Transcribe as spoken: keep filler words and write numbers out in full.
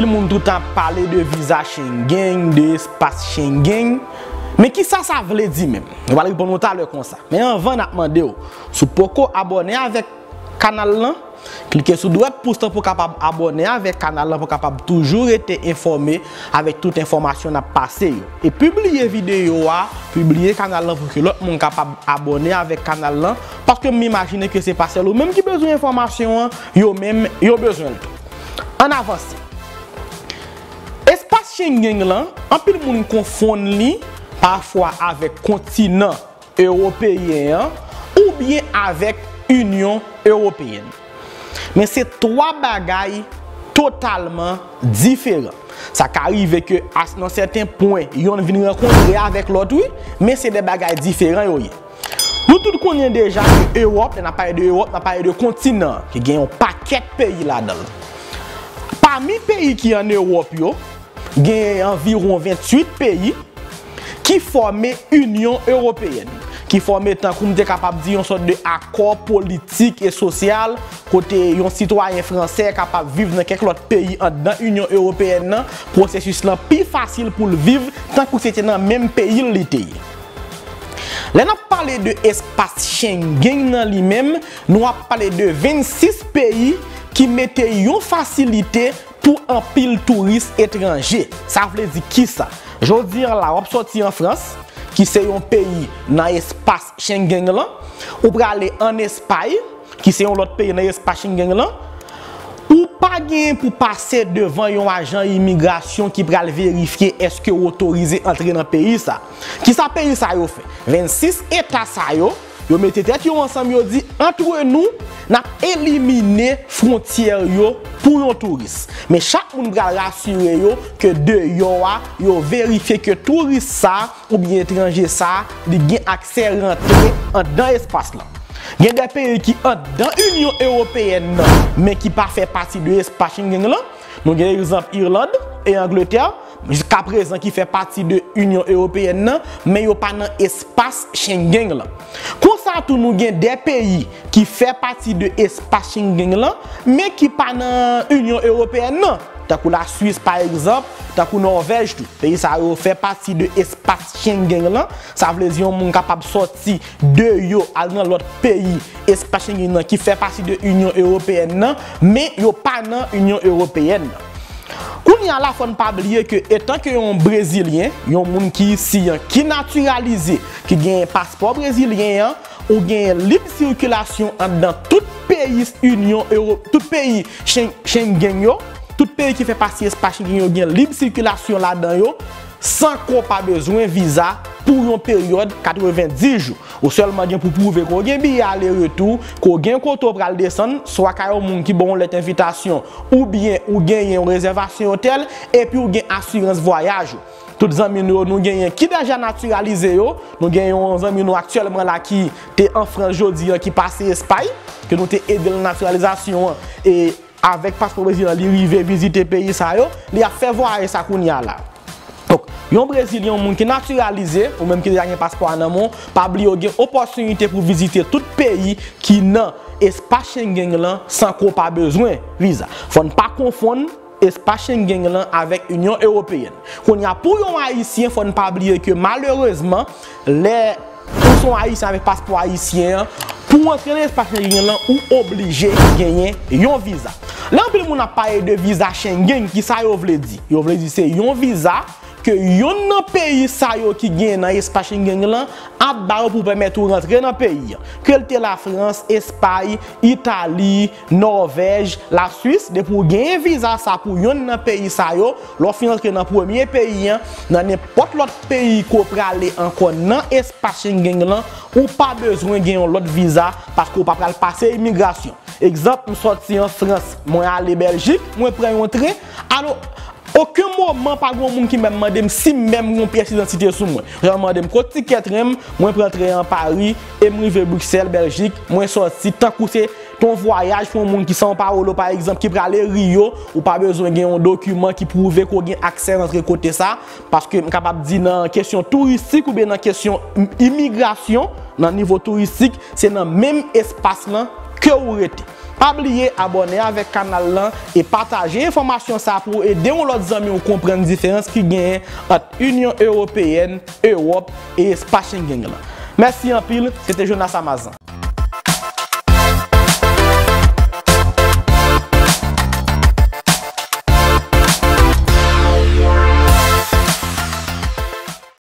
Anpil moun toutan ap pale de viza Schengen, de espas Schengen. Men kisa sa vle di menm? Yo pral reponn ou talè konsa. Men anvan n ap mande w, si w poko abòne avèk kanal lan, klike sou dwèt pous lan pou w kapab abòne avèk kanal lan, pou w kapab toujou rete enfòme avèk tout enfòmasyon n ap pase yo. E pibliye videyo a, pibliye kanal lan pou ke lòt moun kapab abòne avèk kanal lan, paske m imajine ke se pa sèl ou menm ki bezwen enfòmasyon an, yo menm, yo bezwen l tou. Ann avanse. Espas Schengen lan, anpil moun konfonn li pafwa avèk kontinan ewopeyen an oubyen avèk Inyon Ewopeyèn. Men se twa bagay totalman diferan. Sa ka rive ke a, nan sèten pwen, yonn vin rankontre avèk lòt, wi, men se de bagay diferan yo ye. Nou tout konnen deja ke Ewòp, lè n ap pale de Ewòp, n ap pale de kontinan an, ki gen yon pakèt peyi ladan l. Pami peyi ki ann Ewòp yo, gen anviwon venntuit peyi ki fòme Inyon Ewopeyèn, ki fòme, tankou m te kapab di, yon sòt de akò politik e sosyal, kote yon sitwayen fransè kapab viv nan kèk lòt peyi anndan Inyon Ewopeyèn nan, pwosesis lan pi fasil pou l viv tankou se te nan menm peyi l li te ye. Lè n ap pale de espas Schengen nan li menm, nou ap pale de vennsis peyi ki mete yon fasilite pou anpil touris etranje. Sa vle di kisa? Jodi a la, w ap sòti an Frans, ki se yon peyi nan espas Schengen lan, ou prale ann Espay, ki se yon lòt peyi nan espas Schengen lan, ou pa gen pou pase devan yon ajan imigrasyon ki pral verifye èske w otorize antre nan peyi sa. Kisa peyi sa yo fè? Vennsis eta sa yo, yo mete tèt yo ansanm, yo di, antre nou, n ap elimine fwontyè yo pou yon touris. Men chak moun pral rasire yo ke deyò a, yo verifye ke touris sa oubyen etranje sa, li gen aksè rantre anndan espas lan. Gen de peyi ki anndan Inyon Ewopeyèn nan, men ki pa fè pati de espas Schengen lan. Nou gen egzanp Irland e Angletè, jiska prezan ki fè pati de Inyon Ewopeyèn nan, men yo pa nan espas Schengen lan. Konsa tou, nou gen de peyi ki fè pati de espas Schengen lan, men ki pa nan Inyon Ewopeyèn nan, tankou Laswis pa egzanp, tankou Nòvèj tou. Peyi sa yo fè pati de espas Schengen lan, sa vle di yon moun kapab sòti deyò al nan lòt peyi espas Schengen nan ki fè pati de Inyon Ewopeyèn nan, men yo pa nan Inyon Ewopeyèn nan. Kounye a la, fò n pa bliye ke etanke yon Brezilyen, yon moun ki isi an, ki natiralize, ki gen paspò brezilyen an, ou gen lib sikilasyon anndan tout peyi Inyon Ewo-, tout peyi Shen-, Schengen yo, tout peyi ki fè pati espas Schengen yo gen lib sikilasyon ladan yo, san ke w pa bezwen viza pou yon peryòd katrevenndis jou. Ou sèlman gen pou pwouve ke w gen biyè ale retou, ke w gen kote w pral desann, swa kay yon moun ki ba w yon lèt envitasyon, oubyen ou genyen yon rezèvasyon otèl, epi w gen asirans vwayaj ou. Tout zanmi nou yo, nou genyen ki deja natiralize yo. Nou gen yon zanmi nou aktyèlman la ki te an Frans jodi an, ki pase Espay, ke nou te ede l nan natiralizasyon an. E avèk paspò brezilyen an, li rive vizite peyi sa yo. Li ap fè vwayaj sa kounye a la. Donk, yon Brezilyen, yon moun ki natiralize, ou menm ki deja gen paspò a nan men w, pa bliye w gen opòtinite pou vizite tout peyi ki nan espas Schengen lan san ke w pa bezwen viza. Fò n pa konfonn espas Schengen lan avèk Inyon Ewopeyèn. Kounye a, pou yon Ayisyen, fò n pa bliye ke malerezman, lè ou se yon Ayisyen avèk paspò ayisyen an, pou w antre nan espas Schengen lan, ou oblije genyen yon viza. Lè anpil moun ap pale de viza Schengen, kisa yo vle di? Yo vle di se yon viza ke yonn nan peyi sa yo ki genyen nan espas Schengen lan ap ba w pou pèmèt ou rantre nan peyi an. Ke l te Lafrans, Espay, Itali, Nòvèj, Laswis, depi w genyen viza sa pou yonn nan peyi sa yo, lè w fin rantre nan premye peyi an, nan nenpòt lòt peyi ke w prale ankò nan espas Schengen lan, ou pa bezwen gen yon lòt viza paske w pa pral pase imigrasyon. Egzanp, m sòti an Frans, mwen ale Bèljik, mwen pran yon tren. Alò, okenn moman pa gen yon moun ki menm mande m si m menm gen yon pyès idantite sou mwen. Yo mande m kot tikè tren m, mwen pran tren an Pari, e m rive Briksèl, Bèljik, mwen sòti tankou se te yon vwayaj pou yon moun ki São Paulo, pa egzanp, ki prale Riyo, ou pa bezwen gen yon dokiman ki pwouve ke w gen aksè rantre kote sa, paske m kapab di nan kesyon touristik oubyen nan kesyon im-, imigrasyon, nan nivo touristik, se nan menm espas lan ke w rete. Pa bliye abòne avèk kanal lan e pataje enfòmasyon sa pou ede yon lòt zanmi w konprann diferans ki genyen ant Inyon Ewopeyèn, Ewòp e Espas Shengen lan. Mèsi anpil, se te Jonas Amazan.